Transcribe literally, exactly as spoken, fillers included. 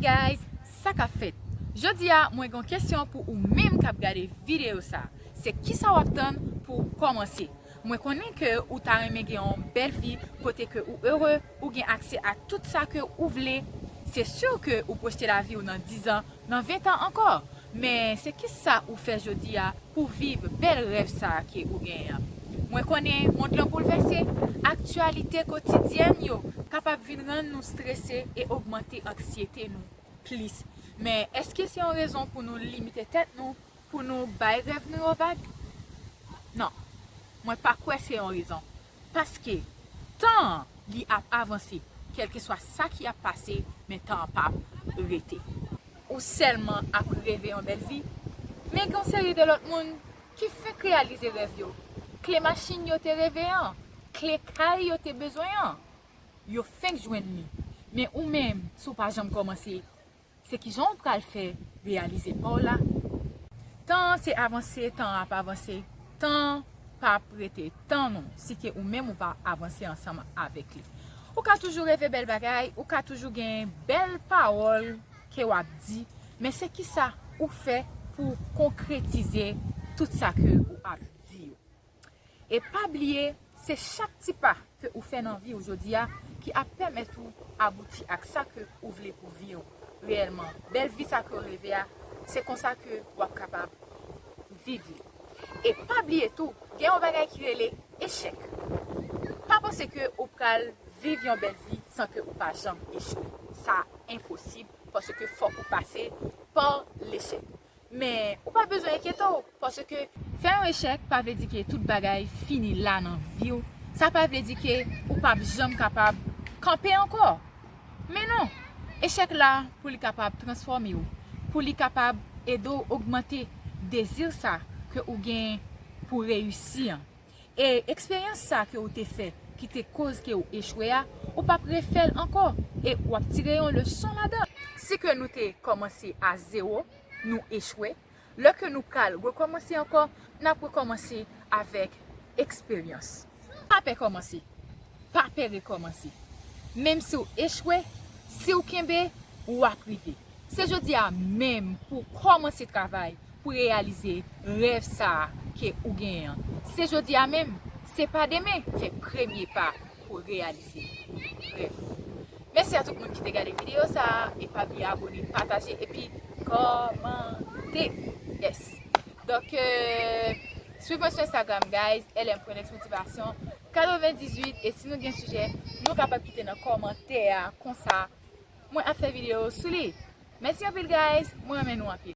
Guys, sa k ap fèt? Jodi a, mwen gen yon kesyon pou ou menm k ap gade videyo sa. Se kisa w ap tann pou w kòmanse? Mwen konnen ke ou ta renmen gen yon bèl vi kote ke ou ere, ou gen aksè a tout sa ke ou vle. Se si ke ou pwojte lavi w nan diz an, nan ven an ankò. Men se kisa ou fè jodi a pou viv bèl rèv sa a ke ou genyen an? Mwen konnen mond lan boulvèse, aktyalite kotidyèn yo kapab vin rann nou strese e ogmante anksyete nou plis. Men èske se yon rezon pou nou limite tèt nou, pou nou bay rèv nou yo vag? Non, mwen pa kwè se yon rezon. Paske tan an, li ap avanse, kèlkeswa sa ki ap pase, men tan an p ap rete. Ou sèlman ap reve yon bèl vi, men gen yon seri de lòt moun ki fenk reyalize rèv yo. Kle machin yo te reve an, kle kay yo te bezwen an, yo fenk jwenn li. Men ou menm, si w pa janm kòmanse, se kijan w pral fè reyalize pa w la? Tan an se avanse, tan an ap avanse, tan an p ap rete tan non, si ke ou menm ou pa avanse ansanm avèk li. Ou ka toujou reve bèl bagay, ou ka toujou gen bèl pawòl ke w ap di, men se kisa ou fè pou w konkretize tout sa ke ou ap di yo? E pa bliye, se chak ti pa ke ou fè nan vi w jodi a ki ap pèmèt ou abouti ak sa ke ou vle pou vi w reyèlman. Bèl vi sa ke w reve a, se konsa ke w ap kapab viv li. E pa bliye tou, gen yon bagay ki rele echèk. Pa panse ke ou pral viv yon bèl vi san ke ou pa janm echwe. Sa enposib, paske fòk ou pase pa lechèk. Men, ou pa bezwen enkyete w, paske fè yon echèk pa vle di ke tout bagay fini la nan vi w. Sa pa vle di ke ou p ap janm kapab kanpe ankò. Men non, echèk la pou li kapab transfòme w, pou li kapab ede w ogmante dezi sa ke ou gen pou reyisi an. E eksperyans sa ke ou te fè ki te koz ke ou echwe a, ou p ap refè l ankò e w ap tire yon leson ladan. Si ke nou te kòmanse a zewo, nou echwe, lè ke nou pral rekòmanse ankò, n ap rekòmanse avèk eksperyans. Pa pè kòmanse, pa pè rekòmanse. Menm si w echwe, si w kenbe, w ap rive. Se jodi a menm pou w kòmanse travay, pou reyalize rèv sa a ke ou genyen an. Se jodi a menm, se pa demen, fè premye pa pou reyalize rèv ou. Mèsi a tout moun ki te gade videyo sa a, e pa bliye abone, pataje, epi kòmante. Yes. Donk, euh, swiv mwen sou Instagram, guys, L M point X motivation quatre-vingt-dix-huit, e si nou gen sijè, nou kapab kite nan kòmantè a, konsa, mwen ap fè videyo sou li. Mèsi anpil, guys, mwen renmen nou anpil.